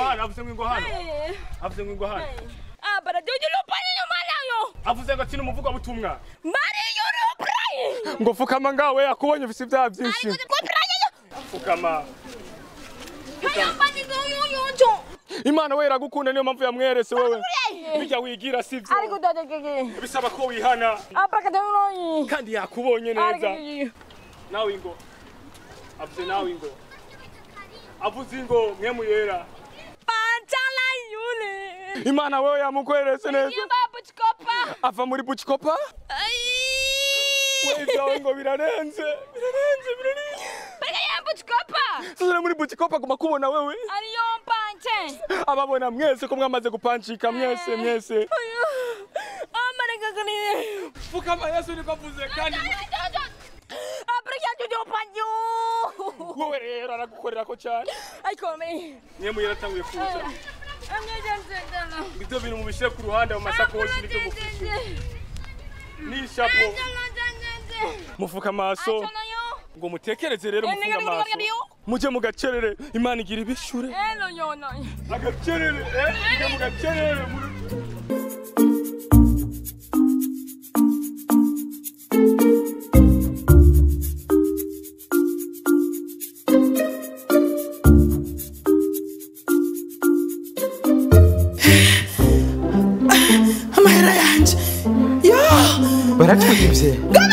hano, avuze ngo ingo hano. Avuze ngo ingo hano. Ah, bara jojo pani yo malayo. Avuze ngo ati umuvuga butumwa. Mari yo no pray. Ngo fukama ngawe akubonye ufise ibyaha byinshi. Fukama. Imana we iragukunda niyo mpamvu yamwerese wewe. Bijya wigira sivyo. Ariko dodegege. Bisaba ko wihana. Kandi yakubonye neza. Nawe ingo. Avuze nawe ingo. Avuze ingo mwe muyera. Panchala yule. Imana wewe yamukwerese neza. Ava muri Buchikopa? Wewe ibyawe ngo birarenze. Birarenze, birarenze. Sasa muri Buchikopa guma kubona wewe. Ariyo panche. Ababona mwese ko mwamaze gupancika mwese mwese. Fukama Yesu niko avuze kandi. Wowe rero aragukorera ko cyane. Ariko me. Mwe muyaratanguye kuza. Ibyo bintu mubishire ku ruhande mu masakoshi nibyo mufite. Ni shapo. Mufuka amaso. Ngo mutekereze rero mufunga amaso. Muje mugacerere Imana igira ibishure. Agacerere muje mugacerere. Amahera yanje. Yo! Baratwibye.